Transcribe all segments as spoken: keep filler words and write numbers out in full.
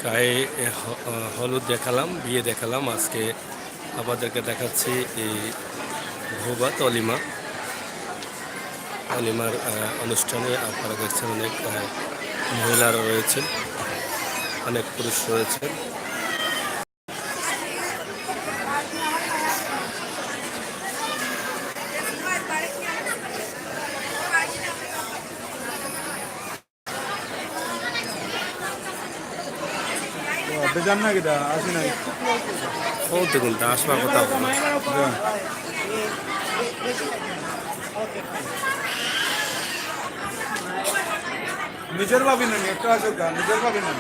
গায়ে, এ, হ-, আহ, হলুদ দেখালাম, বিয়ে দেখালাম। আজকে আপনাদেরকে দেখাচ্ছি এই ভোবাত অলিমা। অলিমার, আহ, অনুষ্ঠানে আপনারা দেখছেন অনেক, আহ, মহিলারা রয়েছেন, অনেক পুরুষ রয়েছেন। ও, বেজান না কিতা? আসি না। ও দেখুন, তা আসবার কথা। যা। নিজর ভাবি না, একটু আসো গা, নিজর ভাবি না।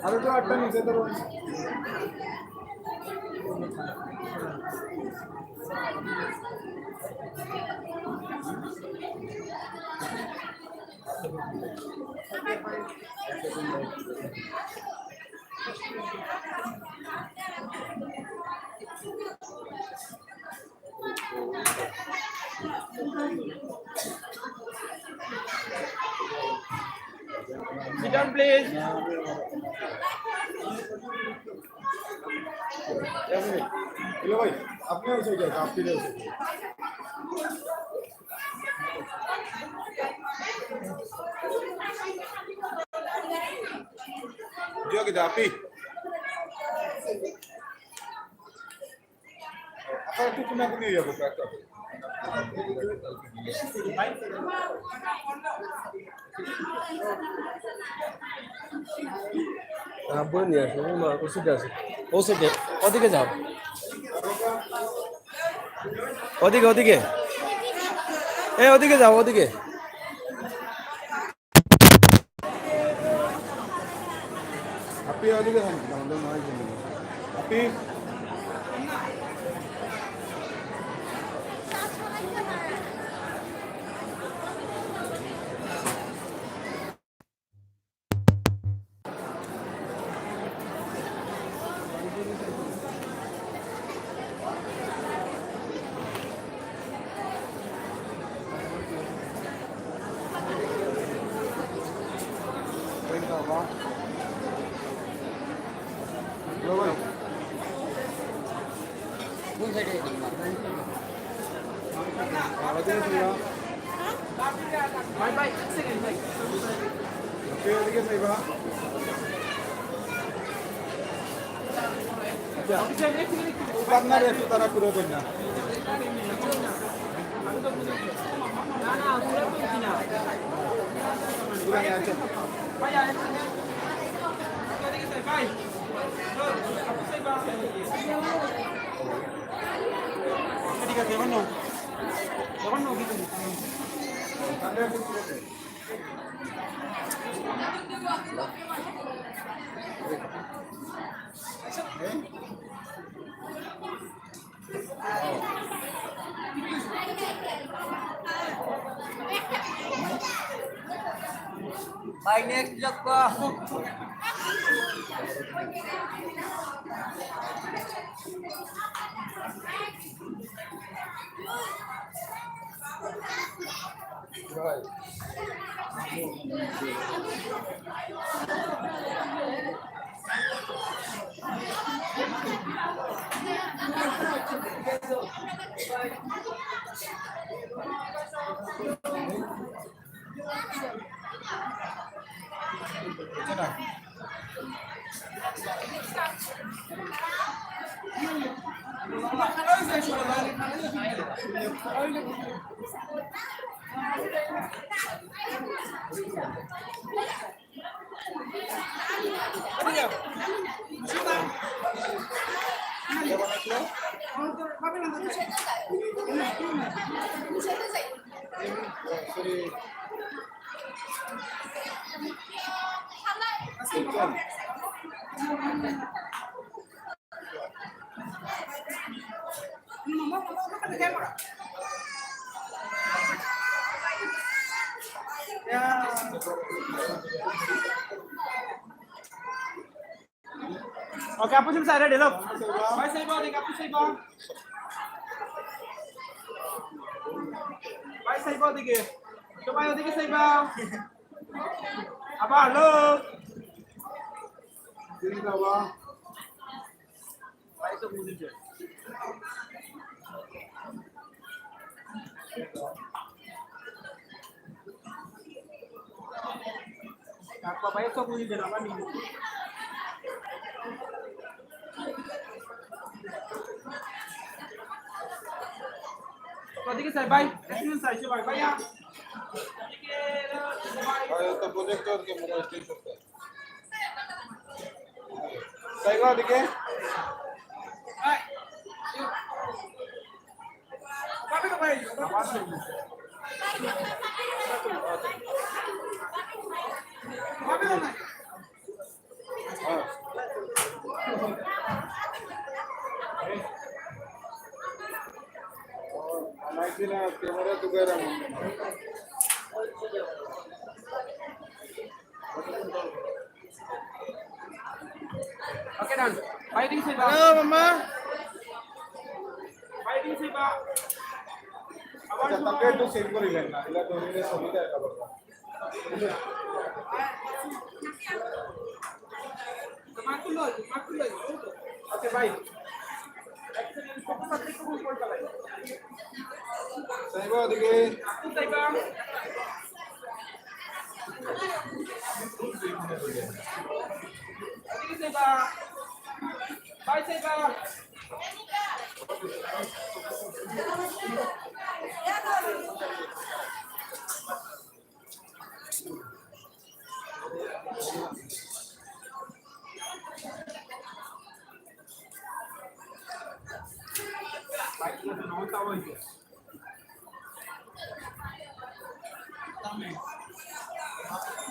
আরে তো আটটা নিচে ধরো। Sit down, please. এক মিনিট। হ্যালো ভাই, আপনি ওই সাইডে আসুন, আপনি ওই সাইডে। জিও কি দাপি? আপনারা একটু কোনাকুনি হয়ে যাবো, কয়েকটা। আহ, বই নিয়ে আসো, ও মা, ও সিটে আছে। ও সিটে, ওদিকে যাও। ওদিকে, ওদিকে। এ, ওদিকে যাও, ওদিকে। আপনি ওদিকে যান, আমাদের মায়ের জন্য। আপনি ভাই, নেক্সট ব্লগ। ওকে, আপু সাহেব, side এ ঢেলো। ভাই সাহেব, ওদিকে, আপু সাহেব। ভাই সাহেব, ওদিকে। সবাই ওদিকে সাহেব। আবার হ্যালো। ওদিকে স্যার, ভাই, একটু সাইডে ভাই, ভাইয়া। ভাই, ও তো প্রজেক্টর ক্যামেরা স্টেজ করতে। সাইবা ওদিকে। ওকে, ডান। ফাইটিং সেবা। হ্যালো, মামা। ফাইটিং সেবা। আবার আচ্ছা, তাকে একটু সেভ করিলেন না, এটা তো নিজের ছবিটা একটা কথা। মাকুল, মাকুল। ওকে, ভাই। সাইবা ওদিকে।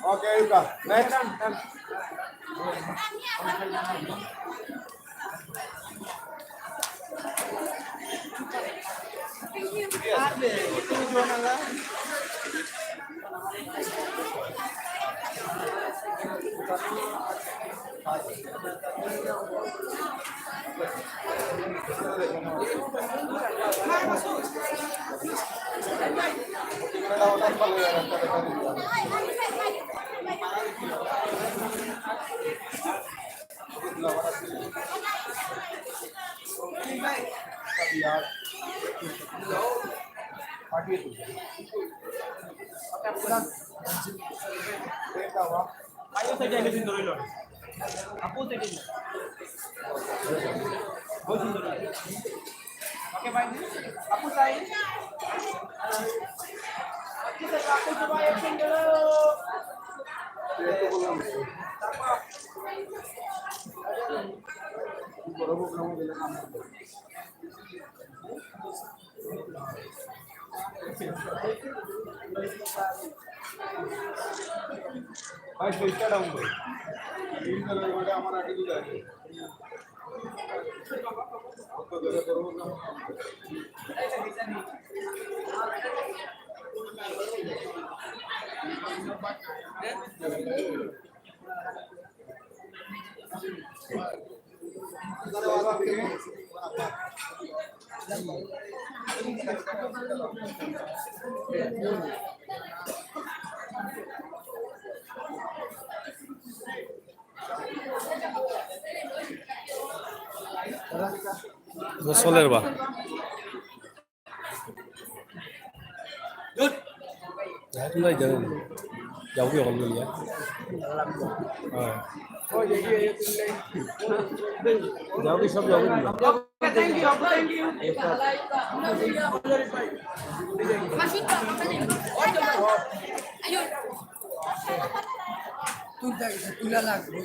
Okay, Yuka. Next. ভাই, সুইচটা ডাউন করো। সুইচটা ডাউন করে আমার আগে দুধ আছে। গোসলের বা। তোমরা যাও না। যাও কি হল লইয়া? হ্যাঁ। যাও কি সব যাও কি? তুলতে, তুলা লাগবে।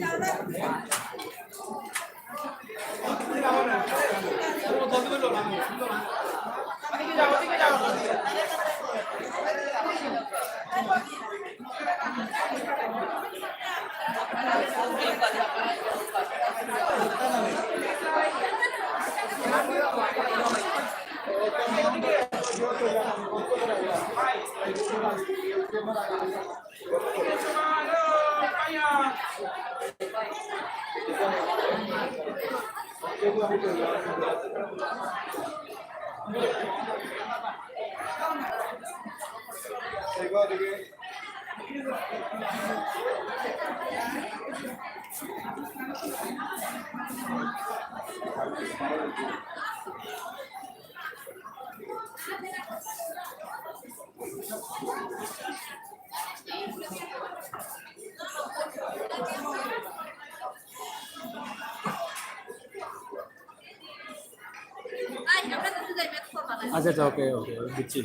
আচ্ছা, আচ্ছা, ওকে, ওকে, বুঝছি।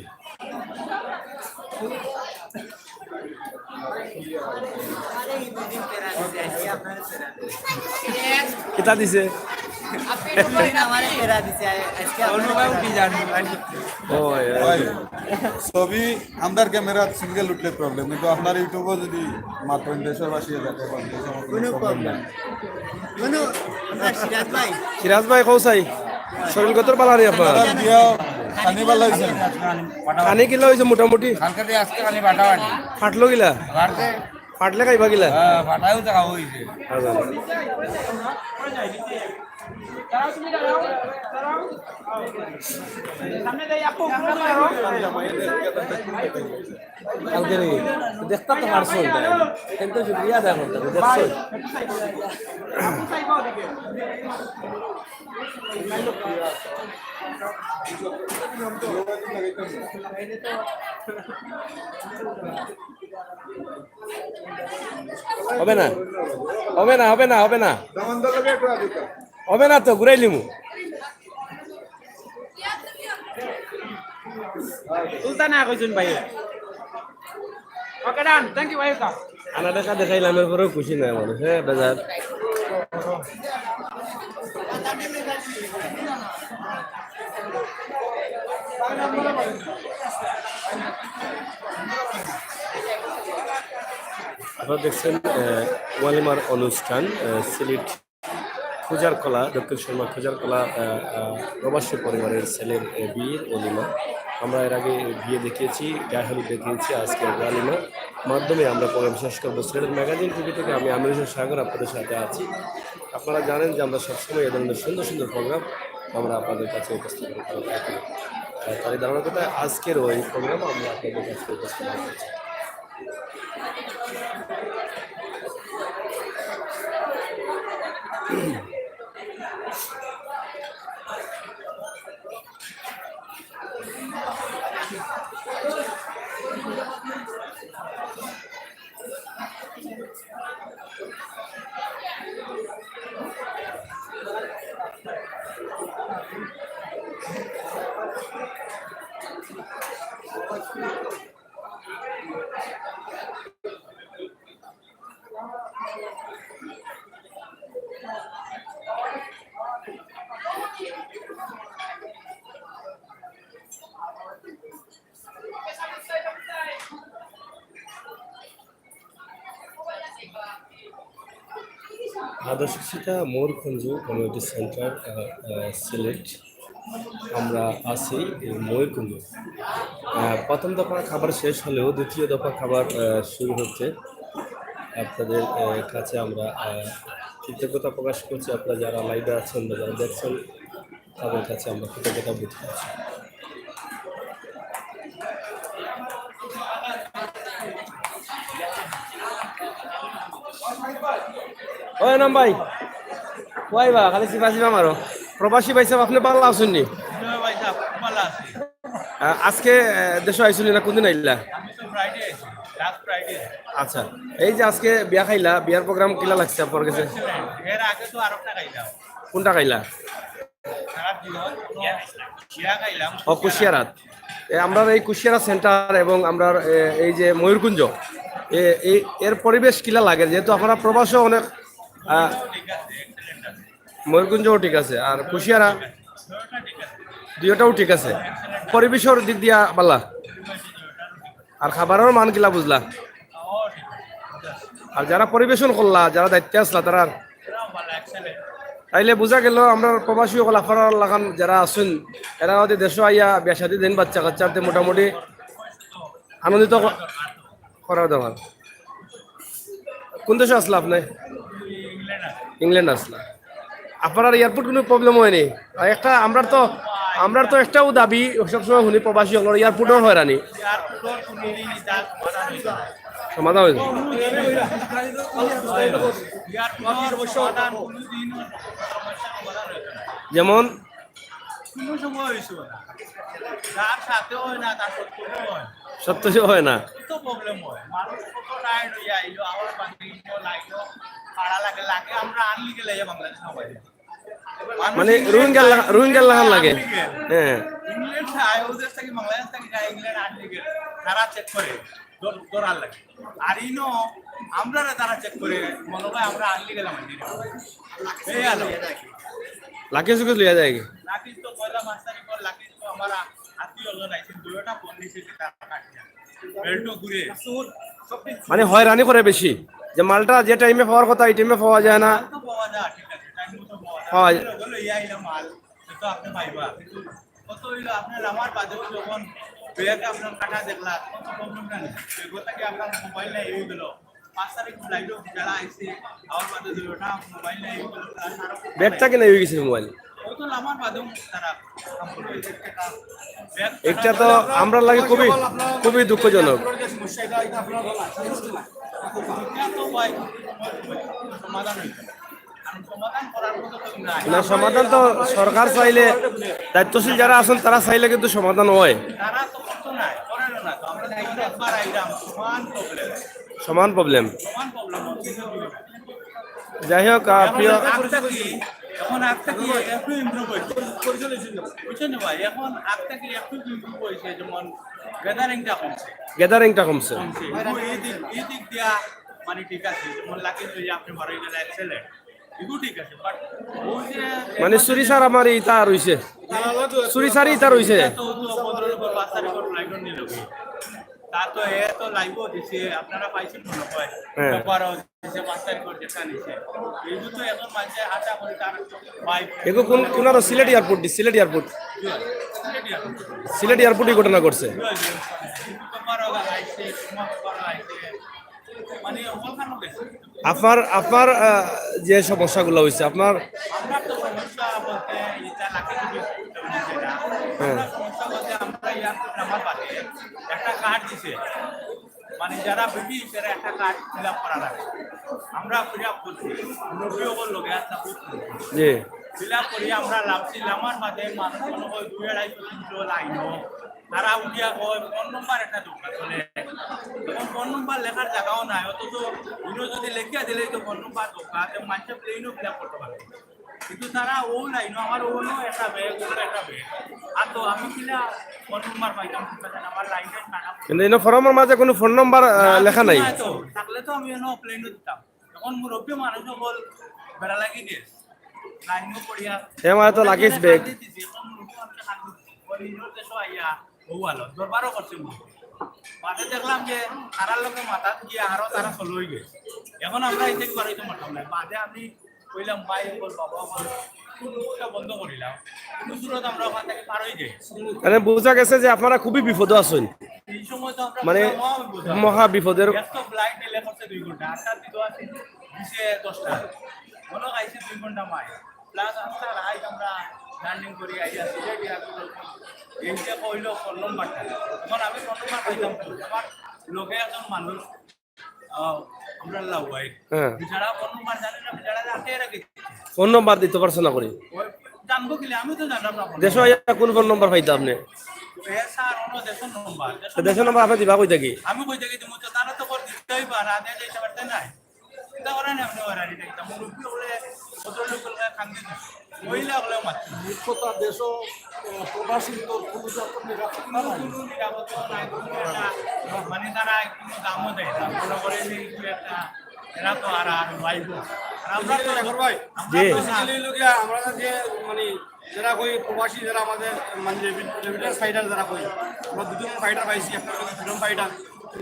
কিতা দিছে? আমারে প্যারা দিছে, আজকে আপনারা প্যারা দিছে। ও, এ, ভাই, ছবি আমরার ক্যামেরাত সিঙ্গেল উঠলে প্রবলেম, কিন্তু আপনার ইউটিউবও যদি মাত্র দেশবাসী থাকে, কোনো প্রবলেম নাই। কোনো, আমরা সিরাজ ভাই। সিরাজ ভাই, কও চাই, শরীর গতর বালা নি আপনার? দাদা, বিয়া খানি বালা হইছে নি? খানি কিলা হইছে মোটামুটি? কালকে দিয়ে আজকে খানি বাটা বাটি। ফাটলো কিলা? ফাটছে। ফাটলে খাইবা কিলা? হ্যাঁ, ফাটাও তো খাওয়া হইছে। আচ্ছা। কালকে রে, দেখতা তো পারছো না। কিন্তু শুক্রিয়া আদায় করতে হবে, দেখছো? হবে না, হবে না, হবে না, হবে না। হবে না তো, ঘুরাই লিমু। সুলতান আগে কইছুন ভাই। ওকে, ডান। থ্যাংক ইউ ভাই। আনা দেখা দেখাইলাম, এরপরেও খুশি নয় মানুষ, হ্যাঁ, বেজার। আপনারা দেখছেন, আহ, ওয়ালিমার অনুষ্ঠান, আহ, সিলেট খুজারকলা, দক্ষিণ সুরমা খুজারকলা, আহ, আহ, প্রবাসী পরিবারের ছেলের, আহ, বিয়ের ওলিমা। আমরা এর আগে বিয়ে দেখিয়েছি, গায়ে হলুদ দেখিয়েছি, আজকে ওয়ালিমা মাধ্যমে আমরা প্রোগ্রাম শেষ করবো। সিলেট ম্যাগাজিন টিভি থেকে আমি আমির হোসেন সাগর আপনাদের সাথে আছি। আপনারা জানেন যে আমরা সবসময় এ ধরনের সুন্দর সুন্দর প্রোগ্রাম আমরা আপনাদের কাছে উপস্থাপন করে থাকি। আহ, তারই ধারাবাহিকতায় আজকের ওই প্রোগ্রাম আমরা আপনাদের কাছে উপস্থাপন করছি। আদর্শ সীতা ময়ূরকুঞ্জ কমিউনিটি সেন্টার, আহ, আহ, সিলেট। আমরা আছি এই ময়ূরকুঞ্জ। আহ, প্রথম দফা খাবার শেষ হলেও দ্বিতীয় দফা খাবার, আহ, শুরু হচ্ছে। আপনাদের, আহ, কাছে আমরা, আহ, কৃতজ্ঞতা প্রকাশ করছি, আপনারা যারা লাইভে আছেন বা যারা দেখছেন, তাদের কাছে আমরা কৃতজ্ঞতা বোধ করছি। ওই নাম ভাই, ওই বা, খালি চিপা চিপা মারো। প্রবাসী ভাই সাহেব, আপনি ভালা আছইন নি? হ্যাঁ ভাই সাহেব, ভালা আছি। আহ, আজকে, আহ, দেশো আইছইন নি না, কোনদিন আইলা? আমি তো ফ্রাইডে আইছি, লাস্ট ফ্রাইডে। আচ্ছা, এই যে আজকে বিয়া খাইলা, বিয়ার প্রোগ্রাম কিলা লাগছে আপনার কাছে? এর আগে তো আরেকটা খাইলাম। কোনটা খাইলা? সারা জীবন বিয়া খাইলাম। ও, কুশিয়ারাত। এ, আমরার এই কুশিয়ারা সেন্টার এবং আমরার, এ, এই যে ময়ূরকুঞ্জ, এ, এই, এর পরিবেশ কিলা লাগে? যেহেতু আপনারা প্রবাসও অনেক, আহ, ঠিক আছে, এক্সেলেন্ট আছে। ময়ূরকুঞ্জও ঠিক আছে, আর কুশিয়ারা দুইটাও ঠিক আছে। পরিবেশর দিক দিয়া বালা। আর খাবারর মান কিলা বুঝলা? আর যারা পরিবেশন করলা, যারা দায়িত্বে আছলা, তারা তাইলে বুঝা গেল আমরার প্রবাসী অকল আপনারার লাখান যারা আছইন, এরা যদি দেশো আইয়া বিয়া শাদী দেইন বাচ্চা কাচ্চাতে মোটামুটি আনন্দিত ক-, করার দরকার। কোন দেশো আছলা আপনে? ইংল্যান্ড আছলা। আপনার এয়ারপোর্ট কোনো প্রবলেম হয়নি? আর একটা, আমরার তো, আমরার তো একটাও দাবি সবসময় হুনি, প্রবাসী অকলর এয়ারপোর্টর হয়রানি। সমাধান হইল। যেমন কোনো সময় হইছে না। যার সাথে হয় না, তার সত্য হয়। সত্য সে হয় না। কত প্রবলেম হয়, মানুষ কত টায়ার্ড হয়ে আইলো, আবার বাকি লাইনও ভাড়া লাগে, লাগে আমরা আনলিগেল হয়ে বাংলাদেশ সবাই। মানে রোহিঙ্গার লাখা-, রোহিঙ্গার লাখান লাগে। হ্যাঁ। ইংল্যান্ড যায়, ওদের থেকে বাংলাদেশ থেকে যায়, ইংল্যান্ড আনলিগেল, তারা চেক করে, ধর-, ধরার লাগে। আর ইনো আমরারে তারা চেক করে, মনে হয় আমরা আনলিগেল। এই আলো। লাকি সুকেশ লইয়া যায় কি? লাকি তো পয়লা পাঁচ তারিখ পর লাকি তো আমার আত্মীয় জন আইছেন, দুইটা ফোন নিছে, তারা কাটিয়া। বেল্টও ঘুরে। মানে হয়রানি করে বেশি, যে মালটা যে টাইমে পাওয়ার কথা, এই টাইমে পাওয়া যায় না। তো পাওয়া যায়, ঠিক আছে, টাইম মতো পাওয়া যায়। পাওয়া যায়। ওগুলো লইয়া আইলাম মাল, তো আপনি পাইবা। কিন্তু কত হইলো আপনার আমার বাদেও যখন ব্যাগ আপনার কাটা দেখলা, কত প্রবলেম না? ব্যাগ থাকি আপনার মোবাইল নাই হয়ে গেল। পাঁচ তারিখ ফ্লাইটও যারা আইছে, আমার বাদে দুইটা মোবাইল নাই হয়ে গেল। ব্যাগ থাকি নাই হয়ে গেছে মোবাইল। ও তো আমার বাদেও তারা কাম করে। ব্যাগ একটা তো আমরার লাগি খুবই, খুবই দুঃখজনক। এটা তো ভাই সমাধান হইতো। না, সমাধান তো সরকার চাইলে, দায়িত্বশীল যারা আছেন তারা চাইলে কিন্তু সমাধান হয়। তারা তো করতো না, করেন না তো। আমরা দেখি একবার আইলাম, সমান প্রবলেম। সমান প্রবলেম। সমান প্রবলেম। যাই হোক, আহ, প্রিয় এখন আগ থাকি, এখন আগ থাকি একটু ইমপ্রুভ হয়েছে। বুঝছেন ভাই, এখন আগ থাকি একটু ইমপ্রুভ হয়েছে, যেমন গ্যাদারিংটা কমছে। গ্যাদারিংটা কমছে। কমছে। এই দিক, এই দিক দিয়া মানে ঠিক আছে, যেমন লাকি তো আপনি বারোই গেলে এক্সেলেন্ট। মানে চুরি ছাড়া আমার ইতা রইছে। চুরি ছাড়া ইতা রইছে। তা তো এ তো লাইভও দিছে, আপনারা পাইছেন মনে হয়। হ্যাঁ। ব্যাপারও দিছে, পাঁচ তারিখের যেটা নিছে। এই তো এখন মাঝে আশা করি তার ভাই এগো কোন, কোন আরো সিলেট এয়ারপোর্ট দি, সিলেট এয়ারপোর্ট। সিলেট এয়ারপোর্ট। সিলেট এয়ারপোর্টই ঘটনা ঘটছে। ব্যাপারও আইছে, তোমার ব্যাপারও আইছে। মানে, ওখানে গেছে। আপনার, আপনার, আহ, যে সমস্যাগুলো হইছে, আপনার আমরা তো সমস্যা বলতে এটা লাগে কি, হ্যাঁ। আমরা সমস্যা বলতে আমরা এয়ারপোর্ট নামার বাদে একটা কার্ড দিছে, মানে, যারা ব্রিটিশ, এরা একটা কার্ড ফিল আপ করা লাগে। আমরা ফিল আপ করছি, মুরব্বী ওগুলো লোকে একটা বুথ করছি। জি। ফিল আপ করি আমরা লামছি, লামার বাদে মানুষ মনে হয় দুই আড়াইশো তিনশো লাইনও তারা উঠিয়া কয়, "ফোন নম্বর একটা দরকার চলে।" এখন ফোন নম্বর লেখার জায়গাও নাই, অথচ ইনো যদি লেখিয়া দিলেই তো ফোন নম্বর দরকার, তো মানুষে প্লেনও ফিল আপ করতে পারে। কিন্তু তারা ও লাইনও, আমার ওনো একটা ব্যাগ, ওনো একটা ব্যাগ। আর তো আমি কিনা ফোন নম্বর পাইতাম, আমার লাইনটা খারাপ। কিন্তু ইনো ফর্মর মাঝে কোনো ফোন নম্বর, আহ, না, লেখা নাই। নাই তো, থাকলে তো আমি এনো প্লেনও দিতাম। এখন মুরব্বী মানুষ বল বেড়া লাগি গেছে। লাইনও পড়িয়া হে মারে তো লাগিস ব্যাগ। কান্দি দিছি, এখন মুরব্বী মানুষে কান্দি দিছি। ওই নিজের দেশও আইয়া বউ আলো, দরবারও করছে মুরব্বী। বাদে দেখলাম যে তারার লোকে মাথা গিয়া আরো তারা চলে হয়ে গেছে। এখন আমরা এই থেকে বাড়াইতে পারতাম না। বাদে আমি কইলাম, "ভাই, বল, বাবা, বল, কোন রুটটা বন্ধ করিলাম?" কোন সুরত আমরা ওখান থেকে পার হয়ে যাই। মানে বোঝা গেছে যে আপনারা খুবই বিপদে আছেন। এই সময় তো আমরা মানে মহা বিপদে। মহা বিপদের। এক তো ফ্লাইট ডিলে করছে দুই ঘন্টা, আটটা দিত আছে, দিছে দশটা। মনে হয় আইছে দুই ঘন্টা মায়। প্লাস আটটা রাইট আমরা লার্নিং করি, আইয়া সিলেট এয়ারপোর্ট। এই যে কইলো ফোন নম্বরটা। এখন আমি ফোন নম্বর পাইতাম কই? আমার লোকে একজন মানুষ, আহ, আমরা লাউয়াই। হ্যাঁ। বেচারা ফোন নম্বর জানে না, বেচারা আটকে রাখে। ফোন নম্বর দিতে পারছে না করি। ওই জানবো কিলে, আমি তো জানলাম না ফোন দেশো নম্বর। আইয়া কোন ফোন নম্বর পাইতা আপনি? এ স্যার, অন্য দেশের নম্বর। তো দেশের নম্বর আপনি দিবা কই থাকি? আমি কই থাকি দিমু, তো তারা তো কল দিতেই পারে, আগে যাইতে পারতে নাই। চিন্তা করেন আপনি, ওরা এটা একটা মুরব্বী হলে, ভদ্রলোক হলে, খান্দি দিবে। মহিলা হলেও মাত্র। মুখ্যত দেশো, আহ, প্রবাসী তো কোনো রকম নিরাপত্তা নাই। কোনো নিরাপত্তা নাই, কোনো একটা, মানে, তারা কোনো দামও দেয় না। মনে করে যে একটু একটা, এরা তো আর, আর ভাই বোন। আর আমরা তো, ভাই, আমরা জি। তো না। Basically হইলো গিয়া, আমরা যে, মানে, যারা কই প্রবাসী, যারা আমাদের, মানে, রেমিট-, রেমিটেন্স ফাইটার যারা কই, আমরা দুজন ফাইটার পাইছি, একটা হলো ফ্রিডম ফাইটার,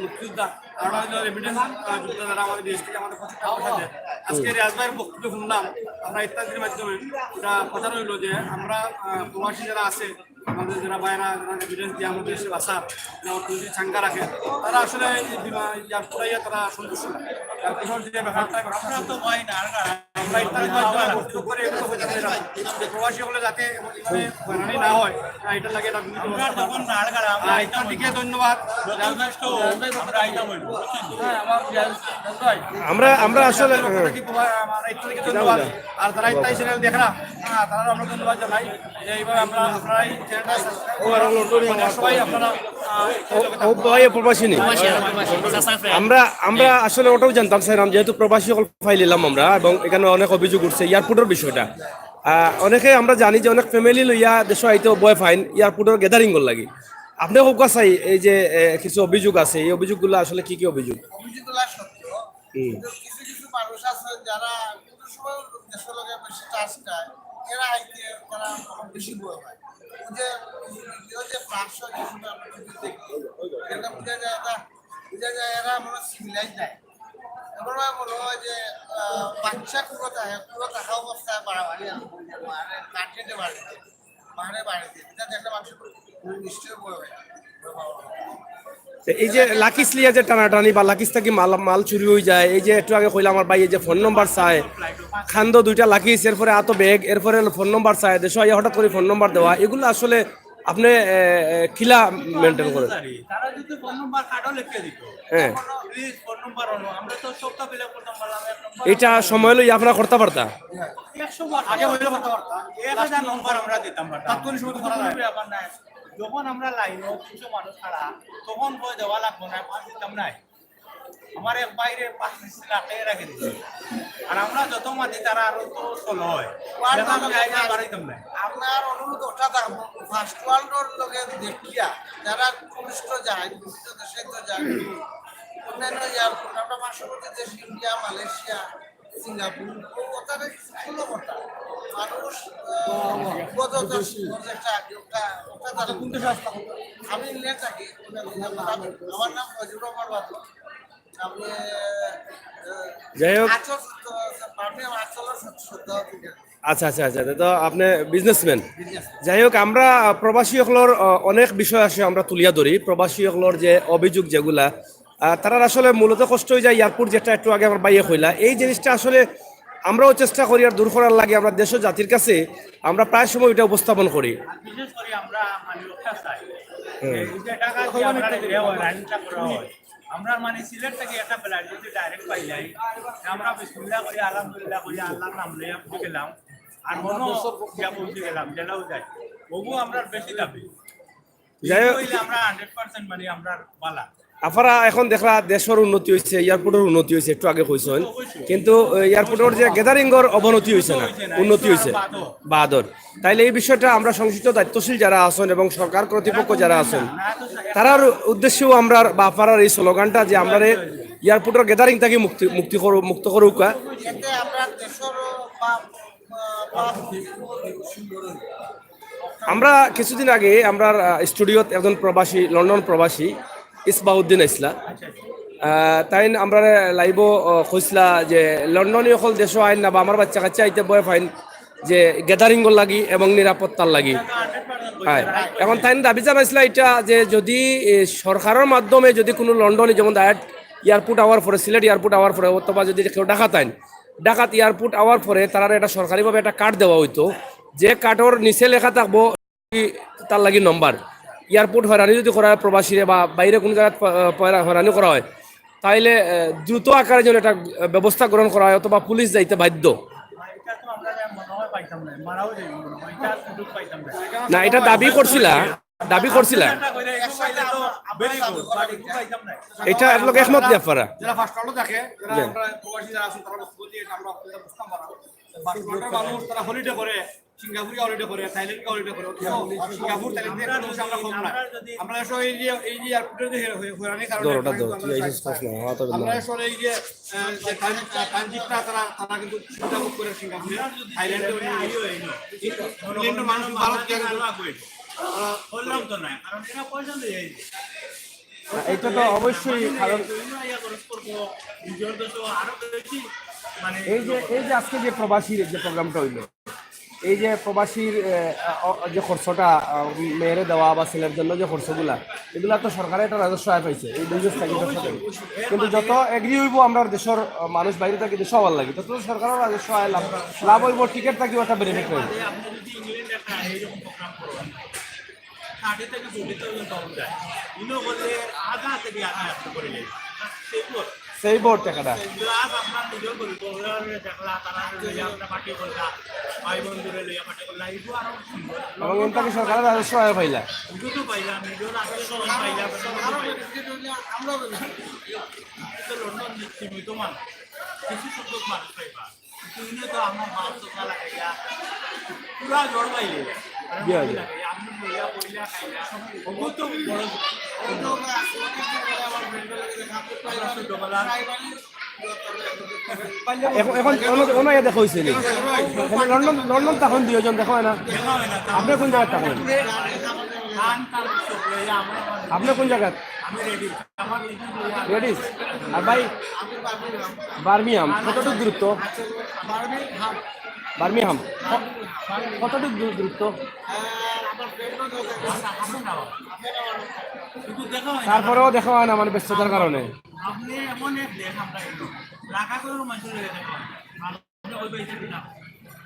মুক্তিযোদ্ধা, আর ওটা হলো রেমিটেন্স, আহ, যোদ্ধা, যারা আমাদের দেশ থেকে আমাদের প্রচুর টাকা পয়সা দেয়। আজকে রিয়াজ ভাইয়ের বক্তব্য শুনলাম, আমরা ইত্যাদির মাধ্যমে এটা প্রচার হইলো যে আমরা, আহ, প্রবাসী যারা আছে, আমাদের যারা ভাইরা, যারা রেমিটেন্স দিয়ে আমাদের দেশে বাসা, যারা অর্থনৈতিক চাঙ্গা রাখে, তারা আসলে এই বিমা-, এয়ারপোর্টে আইয়া তারা সন্তুষ্ট না। এয়ারপোর্টের যে ব্যাপারটা, ব্যাপারটা আমরা তো ভাই না, আর না। আমরা ইফতারের মাধ্যমে গোশত করে এগুলো হয়ে যাবে না। প্রবাসী হলে যাতে এভাবে হয়রানি না হয়, আর এটার লাগে এটা গুরুত্ব আমরা ব্যবস্থা যখন করা। নাড়গাড়া, আমরা আর আইতাম ইফতার দিকে ধন্যবাদ। যথেষ্ট আমরা আইতাম হইব, বুঝছেন? হ্যাঁ, আমার ভাই। আমরা, আমরা আসলে, হ্যাঁ। কি তোমার, আমার ইফতার দিকে ধন্যবাদ। আর যারা ইফতারি চ্যানেল দেখরা, হ্যাঁ, তারাও আমরা ধন্যবাদ জানাই যে এইভাবে আমরা, আপনারা এই চ্যানেলটা সাবস্ক্রাইব করেন। সবাই আপনারা, আহ, ও, ও ভাই, প্রবাসী নি। প্রবাসী, আমরা প্রবাসী। সাবস্ক্রাইব। আমরা, আমরা আসলে ওটাও জানতাম চাইলাম, যেহেতু প্রবাসী হকল ফাইলিলাম আমরা, এবং এখানে অনেক অভিযোগ উঠছে এয়ারপোর্টের বিষয়টা। আহ, অনেকে আমরা জানি যে অনেক ফ্যামিলি লইয়া দেশো আইতে ভয় পাইন এয়ারপোর্টের গ্যাদারিং লাগি। আপনি কউক্কা চাই, এই যে, এ, কিছু অভিযোগ আছে, এই অভিযোগগুলো আসলে কি কি অভিযোগ? অভিযোগগুলো সত্য। হুম। কিন্তু কিছু কিছু মানুষ আছে যারা কিন্তু সময় দেশের লগে বেশি টাচ নাই, এরা আইতে তারা বেশি ভয় পায়। ওই যে কিছু ভিডিও যে ফ্লাশ হয়, কিছু আমরা যদি দেখি, এটা বুঝা যায়, এটা বুঝা যায় এরা মনে হয় সিভিলাইজ নাই। এবার মনে হয় যে, আহ, বাচ্চা কুলো থাকে, কুলো থাকা অবস্থায় বাড়াবাড়ি আর কি, মানে কার্জেন্টে বাড়িতে, মানে বাড়িতে, এটা দেখলে মানুষের নিশ্চয়ই ভয় হয়। তো এই যে লাকিজ লিয়া যে টানাটানি বা লাকিজ থাকি মাল, মাল চুরি হয়ে যায়, এই যে একটু আগে কইলাম আমার ভাই, এই যে ফোন নম্বর চায়, খান্দো দুইটা লাকিজ, এরপরে আতো ব্যাগ, এরপরে ফোন নম্বর চায়, দেশো আইয়া হঠাৎ করে ফোন নম্বর দেওয়া, এগুলো আসলে আপনি, এ, এ, কিলা মেইনটেইন করেন? তারা যদি ফোন নম্বর কার্ডও লিখে দিত, হ্যাঁ। প্লিজ ফোন নম্বর হলো, আমরা তো সবটা ফিল আপ করতাম পারলাম, এক নম্বর এটা সময় লই আপনারা করতে পারতা? একশো বার আগে হইলে করতে পারতাম। এক হাজার নম্বর আমরা দিতাম পারতাম। তাৎক্ষণিক সময় তো করা যায়। কোনো ব্যাপার নাই। যখন আমরা লাইনও তিনশো মানুষ খাড়া, তখন কই দেওয়া লাগবো না, পাঁচ দিতাম নাই। আমার এক বাইরে পাঁচ দিন রাখে রাখে দিছে। আর আমরা যত মাতি তারা আরো তো চলো হয়। ওয়ার্ড দেখা আমি আইলে বাড়াইতাম না। আপনার অনুরোধ ওটা থাকবো, ফার্স্ট ওয়ার্ল্ডর লগে দেখিয়া যারা টুরিস্ট যায়, বিভিন্ন দেশে তো যায়, অন্যান্য এয়ারপোর্ট, আমরা পার্শ্ববর্তী দেশ ইন্ডিয়া, মালয়েশিয়া, সিঙ্গাপুর, ও ওখানে ষোলো ঘন্টা মানুষ, আহ, কত, কত একটা, একটা, একটা তারা আমি ইংল্যান্ড থাকি, আমার নাম ফজলুর রহমান বাদল। আমি, আহ, যাই হোক। আচল, মানে আচল শ্রদ্ধা অধিকারী। আচ্ছা, আচ্ছা, আচ্ছা, তো আপনি বিজনেসম্যান। যাই হোক, আমরা, আহ, প্রবাসী অকলর, আহ, অনেক বিষয় আছে আমরা তুলিয়া ধরি। প্রবাসী অকলর যে অভিযোগ যেগুলা, আহ, তারার আসলে মূলত কষ্ট হয়ে যায় এয়ারপোর্ট, যেটা একটু আগে আমার ভাইয়ে কইলা, এই জিনিসটা আসলে আমরাও চেষ্টা করি আর দূর করার লাগি আমরা দেশ ও জাতির কাছে আমরা প্রায় সময় এটা উপস্থাপন করি। আর বিশেষ করে আমরা মানে লোকটা চাই। হুম। এই যে টাকা দিয়ে আমরা যে হয়, রাইডটা করা হয়, আমরা মানে সিলেট থেকে একটা ফ্লাইট যদি ডাইরেক্ট পাই যাই, আমরা বিসমিল্লাহ করি, আলহামদুলিল্লাহ করি, আল্লাহর নাম লইয়া পৌঁছে গেলাম, আর মনো ইয়া পৌঁছে গেলাম, যেটাও যাই, তবু আমরা বেশি দাবি। যাই হোক। হইলে আমরা হান্ড্রেড পার্সেন্ট মানে আমরা বালা। আপনারা এখন দেখরা দেশর উন্নতি হইছে, এয়ারপোর্টর উন্নতি হইছে, একটু আগে কইছেন, কিন্তু, এ, এয়ারপোর্টর যে গ্যাদারিংর অবনতি হইছে না, উন্নতি হইছে। বাদর। তাইলে এই বিষয়টা আমরা সংশ্লিষ্ট দায়িত্বশীল যারা আছেন এবং সরকার কর্তৃপক্ষ যারা আছেন, তারার উদ্দেশ্যেও আমরা বা আপনারার এই স্লোগানটা যে আমরা এয়ারপোর্টর গ্যাদারিং থাকি মুক্তি, মুক্তি করু-, মুক্ত করুকা। এতে আমরা দেশর বা-, বা-, বা-, সুন্দর হইব। আমরা কিছুদিন আগে আমরার, আহ, স্টুডিওত একজন প্রবাসী, লন্ডন প্রবাসী ইসবাউদ্দিন আইসলা। আহ, তাইন আমরারে লাইভও, আহ, কইসলা যে লন্ডনী অকল দেশো আইন না বা আমার বাচ্চা কাচ্চা আইতে ভয় পাইন যে গ্যাদারিংর লাগি এবং নিরাপত্তার লাগি। হ্যাঁ, এখন তাইন দাবি জানাইসলা এটা যে যদি, এ, সরকারর মাধ্যমে যদি কোনো লন্ডনী যেমন ডাইরেক্ট এয়ারপোর্ট আওয়ার পরে, সিলেট এয়ারপোর্ট আওয়ার পরে অথবা যদি কেউ ঢাকাত আইন, ঢাকাত এয়ারপোর্ট আওয়ার পরে তারারে একটা সরকারিভাবে একটা কার্ড দেওয়া হইতো, যে কার্ডর নিচে লেখা থাকবো তার লাগি নম্বর। এয়ারপোর্ট হয়রানি যদি করা হয় প্রবাসীরে বা বাইরে কোনো জায়গাত প-, আহ, পয়রা-, হয়রানি করা হয়, তাইলে, আহ, দ্রুত আকারে যেন একটা, আহ, ব্যবস্থা গ্রহণ করা হয় অথবা পুলিশ যাইতে বাধ্য। এটা তো আমরা মনে হয় পাইতাম না, মারাও যাইব মনে হয়, এটা সুযোগ পাইতাম না। না, এটা দাবি করছিলা, দাবি করছিলা। এটা কইলে একটু পাইলে তো very good, but একটু পাইতাম না। এটা এর লগে একমত নি আপনারা? যারা ফার্স্ট ওয়ার্ল্ডে থাকে, যারা জি। আমরা প্রবাসী যারা আছি, তারা বুঝতে পারি, এটা আমরা বুঝতাম পারা। ফার্স্ট ওয়ার্ল্ডের মানুষ তারা হলিডে করে, সিঙ্গাপুরে হলিডে করে, থাইল্যান্ডে হলিডে করে, অথচ সিঙ্গাপুর, থাইল্যান্ডে কোনো সমস্যা আমরা কম না। আমরা আসলে এই যে, এই যে এয়ারপোর্টে যে হে-, হে-, হয়রানির কারণে ধরো, ওটা ধরো, তুই আইসিস কস না, আমার তো আমরা না। আসলে এই যে, আহ, যে ট্রানজিট, আহ, ট্রানজিটটা তারা, তারা কিন্তু সুবিধা ভোগ করে সিঙ্গাপুরে, থাইল্যান্ডে হলিডে করে। ইংল্যান্ডের মানুষ ভারত গিয়ে কিন্তু তারা বললাম তো না, কারণ এরা পয়সা দিয়ে এই যে না, এটা তো অবশ্যই, কারণ বিভিন্ন ইয়া খরচ করবো, নিজের দেশে আরো বেশি, মানে এই যে, এই যে আজকে যে প্রবাসীর যে প্রোগ্রামটা হইলো, এই যে প্রবাসীর আহ, আহ, যে খরচটা আহ, মেয়েরে দেওয়া বা ছেলের জন্য যে খরচগুলা, এগুলা তো সরকারে একটা রাজস্ব আয় পাইছে এই বিজনেস থাকি, ব্যবসা থাকি। কিন্তু যত এগ্রি হইব আমরা দেশের আহ, মানুষ বাইরে থাকি দেশে আবার লাগি, তত তো সরকারও রাজস্ব আয় লাভ লাভ হইব, টিকিট থাকিও একটা বেনিফিট হইব। আপনি যদি ইংল্যান্ডে একটা এইরকম প্রোগ্রাম করেন, থার্টি থেকে ফোর্টি থাউজেন্ড পাউন্ড যায়। ইনো করলে আধা থেকে আধা একশো করে নেই। সেই বোর্ড। সেই বোর্ড টাকাটা। প্লাস আপনার নিজেও করি, বন্ধুরা দেখলা, তারা লইয়া আপনার পার্টি করলা, ভাই বন্ধুরে লইয়া পার্টি করলা, এইগুলো আরো সুন্দর। এবং এন থাকি সরকারের রাজস্ব আয় পাইলা। নিজেও তো পাইলাম, নিজেও রাজস্ব পাইলাম। আমরা তো লন্ডন সীমিত মানুষ, কিছু সংখ্যক মানুষ পাইবা। কিন্তু ইনো তো আমার মাছ তো লাগাইয়া পুরা জড় পাইলে। জি, জি। আপনি লইয়া বইলা খাইলা, ওগুলো তো বড়। এখন, এখন অন্য, অন্য ইয়া দেখা হয়েছে নি? এখন লন্ডন, লন্ডন তখন দুইজন দেখা হয় না। আপনি কোন জায়গার তখন? আপনি কোন জায়গার? রেডিস। আর ভাই? বার্মিংহাম। কতটুকু দূরত্ব? বার্মিংহাম। ক-, কতটুকু দূর-, দূরত্ব? তারপরেও দেখা হয় না, মানে, ব্যস্ততার কারণে। আপনি এমন এক দেশ, আমরা এলো। ঢাকা করেও মানুষের লগে দেখা হয়। আপনি ওই পাশে না।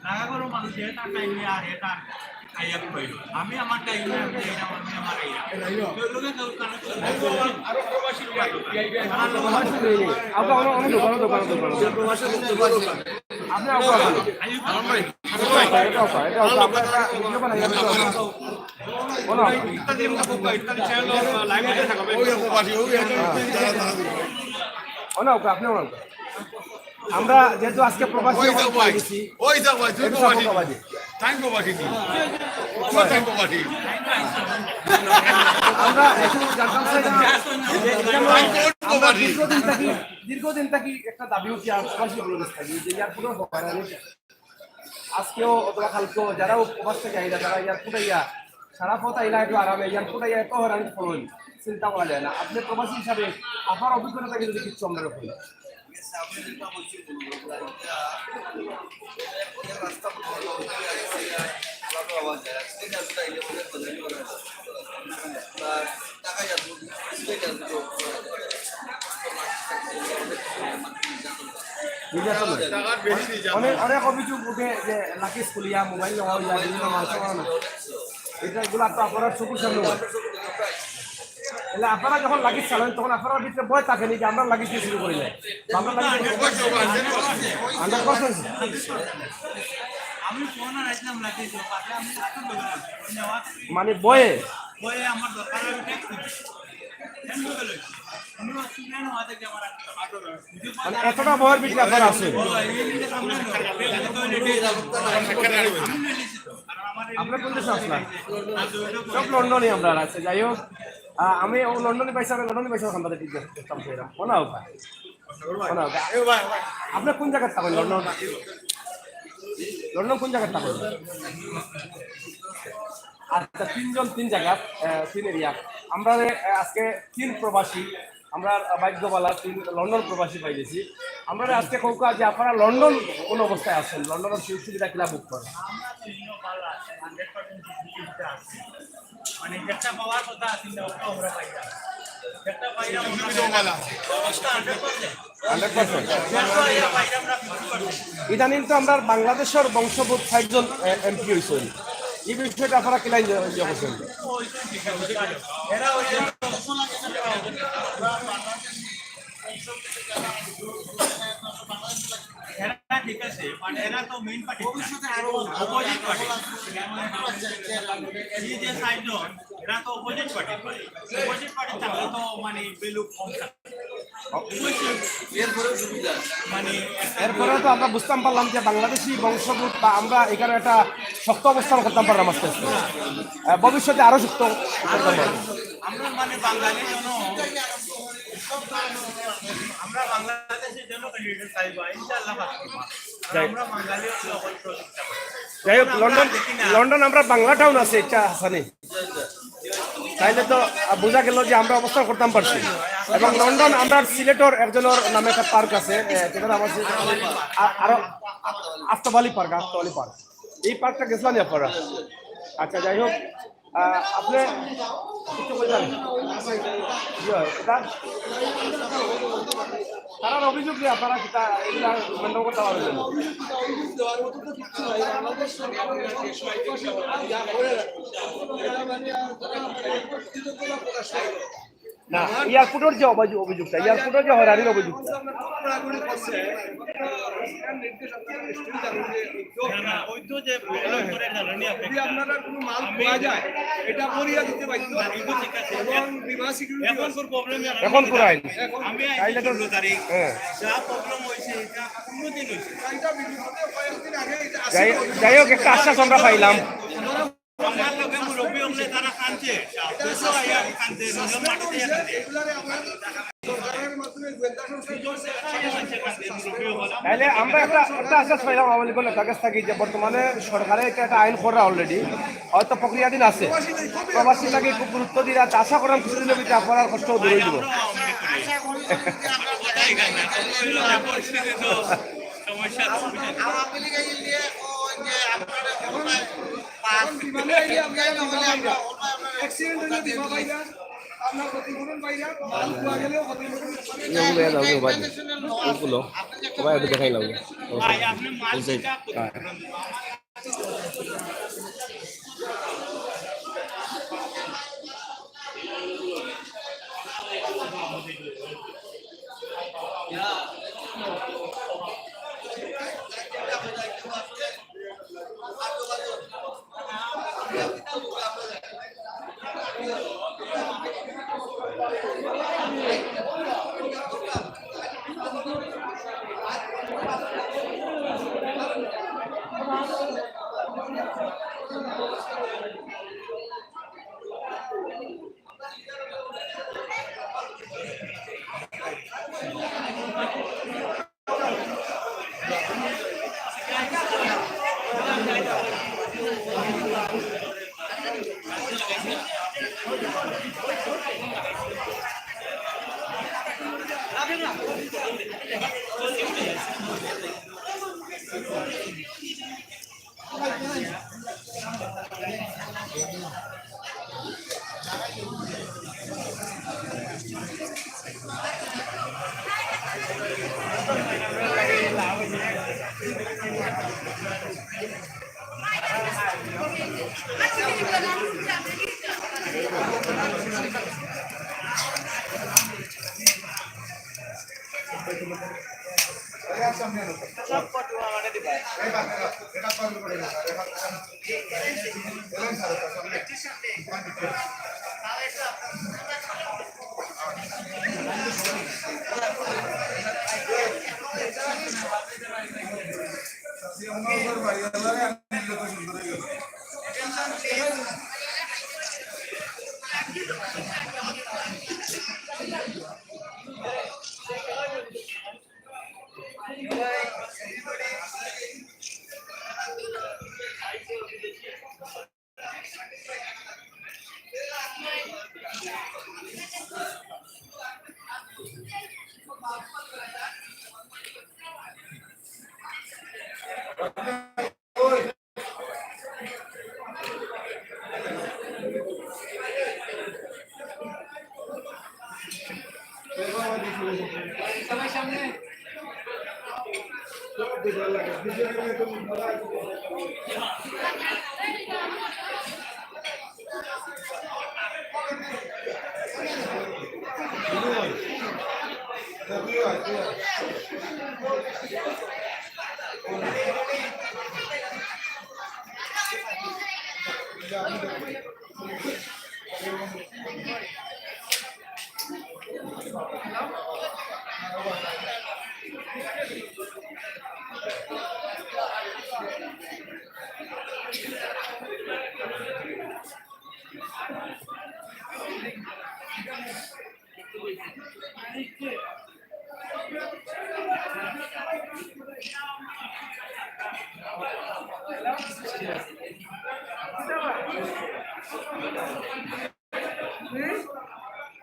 ঢাকা করেও মানুষ, এটা টাইমে আর এটা আইয়া কইল। আমি আমার টাইমে, আমি যাই না, আমি আমার আইয়া। কেউ লোকে কেউ কানে তো আরো প্রবাসী লোক আছে। আপনার অনেক দোকান, দোকান, দোকান। আপনি আপনার এটা অফ, এটা অফ, এটা অফ, আমরা একটা ভিডিও বানাই, এটা অফ। বলো। বলো, আপনি বলো। আমরা যেহেতু আজকে প্রবাসী ওই যাও ভাই, ওই যাও ভাই, তুই এটা প্রবাসী। প্রবাসী। তাই প্রবাসী নি। কোথায় প্রবাসী? আমরা একটু জানতাম চাই যে আমরা দীর্ঘদিন থাকি, দীর্ঘদিন থাকি একটা দাবি উঠি আর প্রবাসী বলে থাকি যে এয়ারপোর্টের হকার আজকেও অথবা কালকেও যারা প্রবাস থেকে আইলা, তারা এয়ারপোর্টে ইয়া সারা পথ আইলা একটু আরামে, এয়ারপোর্টে ইয়া এত হয়রানি পড়ইন, চিন্তা করা যায় না। আপনি প্রবাসী হিসাবে আপনার অভিজ্ঞতা থেকে যদি কিছু আমরা করি। অনেক, অনেক অভিযোগ উঠে যে লাকি স্কুলিয়া মোবাইল নেওয়া হয়ে যায়, বিভিন্ন মানুষ মারানো। এটা, এগুলো তো আপনারা চোখের সামনে হয়। তাহলে আপনারা যখন লাকি চালান, তখন আপনার ভিতরে ভয় থাকে নি যে আমরা লাকি দিয়ে শুরু করি না? আমরা লাকি হান্ড্রেড পার্সেন্ট। আমি ফোন আর আসলাম লাকি, আমি আসলে মানে ভয়ে? ভয়ে আমার দরকার, আমি ট্যাক্স দিই। মানে এতটা ভয়ের ভিতরে আপনারা আছেন? আপনার কোন দেশে আসলেন? সব লন্ডনে আমরা আছে। যাই হোক, আহ, আমি ও লন্ডনে পাইছি, আমি লন্ডনে পাইছি, ওখান থেকে ঠিক আছে, করতাম সেরকম। মনে হোক, মনে হোক। আপনি কোন জায়গার থাকেন লন্ডন? লন্ডন কোন জায়গার থাকেন? আচ্ছা, তিনজন তিন জায়গা, আহ, তিন এরিয়া। আমরা আহ, আজকে তিন প্রবাসী, আমরা ভাগ্যবালা তিন লন্ডন প্রবাসী পাই গেছি। আমরা আজকে কৌকা যে আপনারা লন্ডন কোন অবস্থায় আছেন, লন্ডনের সুযোগ সুবিধা কিলা ভোগ করেন? মানে যেটা পাওয়ার কথা আছে, ওটা আমরা পাই না। যেটা পাই না, ওটা অবস্থা হান্ড্রেড পার্সেন্ট। Hundred percent. ইদানিং তো আমরা বাংলাদেশের বংশোদ্ভূত চারজন এমপি হয়েছেন, এই বিষয়টা আপনারা কিলা ইয়ে করছেন? এরা ঠিক আছে, but এরা তো মেইন পার্টি, ভবিষ্যতে আরো অপোজিট পার্টি। এই যে সাইড, এরা তো অপোজিট পার্টি। অপোজিট পার্টি থাকলে তো মানে ভ্যালু কম থাকে। এরপরেও তো আমরা বুঝতাম পারলাম যে বাংলাদেশি বংশোদ্ভূত বা আমরা এখানে একটা শক্ত অবস্থান করতাম পারলাম আস্তে আস্তে। আহ, ভবিষ্যতে আরো শক্ত করতাম পারলাম। আমরা মানে বাঙালি জন, আমরা বাংলাদেশের জন্য ক্যান্ডিডেট চাইবা, ইনশাআল্লাহ পাস করবা। যাই হোক। আমরা বাঙালি হচ্ছে অবশ্য। যাই হোক, লন্ডন, লন্ডন আমরা বাংলা টাউন আছে, ইচ্ছা হাসানি। তাইলে তো, আহ, বোঝা গেল যে আমরা অবস্থান করতাম পারছি। এবং লন্ডন আমরা সিলেটর একজনের নামে একটা পার্ক আছে, আহ, যেটার নাম আছে আ-, আরো আফতাব আলী পার্ক, আফতাব আলী পার্ক। এই পার্কটা গেছিলা নি আপনারা? আচ্ছা, যাই হোক, আহ, আপনি কিছু কইবেন? জি, হয়, এটা তারার অভিযোগ নিয়ে আপনারা কিতা এগুলা মেনটেন করতে পারবেন না? না, এয়ারপোর্টের যে অভিযোগ, অভিযোগটা, এয়ারপোর্টের যে হয়রানির অভিযোগটা। যদি আপনারা কোনো মাল পাওয়া যায়, এটা বরিয়া দিতে বাধ্য। এবং বিমা সিকিউরিটি এখন আছে। কোন প্রবলেম জানেন? এখন তাইলে তো ষোলো তারিখ হ্যাঁ। যা প্রবলেম হয়েছে, এটা কোনোদিন হয়েছে না। এটা বিগত কয়েকদিন আগে এটা যাই, আসছিল। যাই হোক, একটা আশ্বাস আমরা পাইলাম। আমার লগে মুরব্বী হকলে তারা কানছে, দেশও আইয়া কানছে, নিজের মাটিতে কানছে। তাইলে আমরা একটা, একটা আশ্বাস পাইলাম আওয়ামী লীগর নেতার কাছ থাকি যে বর্তমানে সরকারে একটা, একটা আইন করা already, হয়তো প্রক্রিয়াধীন আছে। প্রবাসী লাগি খুব গুরুত্ব দিরা, আশা করাম কিছুদিনের ভিতরে আপনারার কষ্ট দূর হয়ে যাব। সমস্যা আওয়ামী লীগ আইলে ওই যে আপনারা অ্যাক্সিডেন্ট হইলে বিমা পাইবা, আপনার ক্ষতিপূরণ পাইবা, মাল খোয়া গেলেও ক্ষতিপূরণ পাইবা। এগুলো এ দাও, ভাই। এগুলো সবাই একটু দেখাই লাগবে। হ্যাঁ।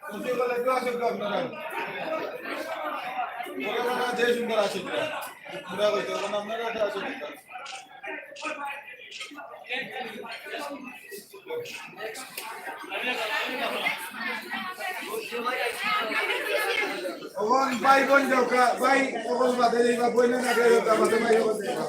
খুশি হলে একটু আসুক তো আপনারা। ওরা ওরা যে সুন্দর আসুক তো। আমরা কইতে পারবো না, আপনারা একটা আসুক তো। অখন ভাই বোন যাও কা, ভাই অকল বাদে যাইবা, বোন না যাইবা, বাদে ভাই বোন যাইবা।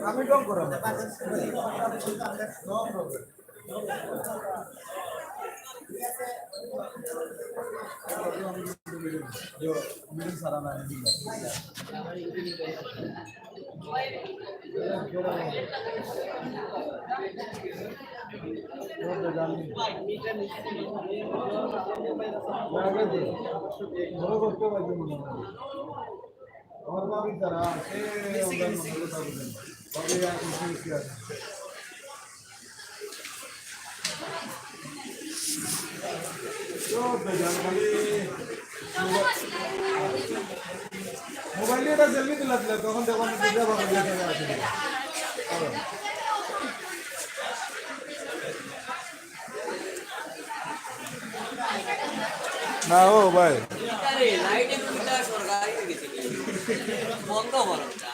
আমি ঢং করাম। মোবাইল দিয়ে এটা সেলফি তুলা দিলে, তখন দেখো আমি বুঝতে পারবো যে এটা আছে। না ও ভাই। আরে, লাইট একটু দিতে হয়, সরকারি হয়ে গেছে। বন্ধ করো ওটা।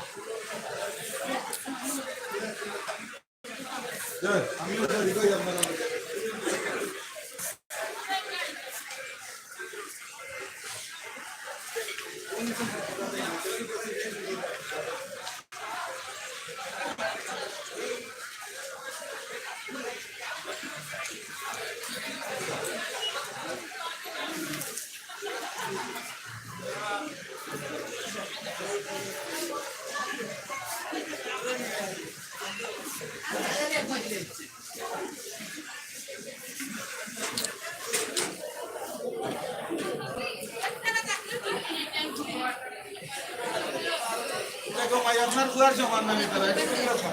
দেখো ভাই, আপনার বুয়ার সমান না নিতে পারে, এটা কি কথা?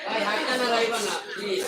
ভাই, হাতটা নাড়াইবা না, please।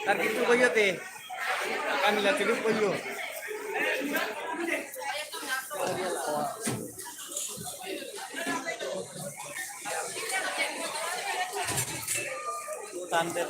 তার কিছু কইও তে, কামিলা চুলুক কইও। টান দে।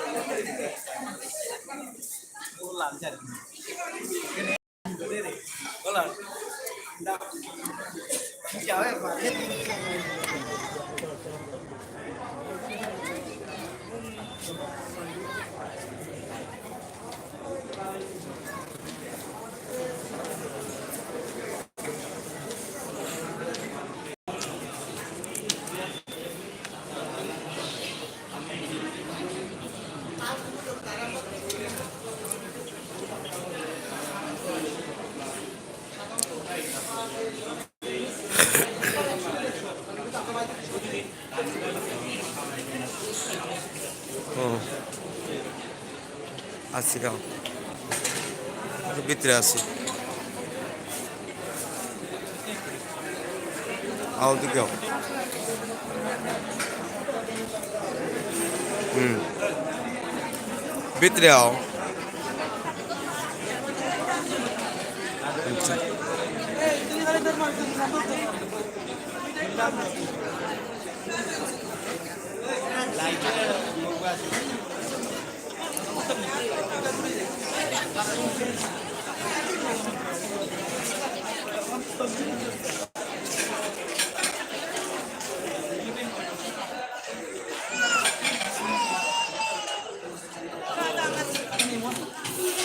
হুম। আছি, যাও। ভিতরে আছি। আও, দিকে আও। হুম। ভিতরে আও। আচ্ছা।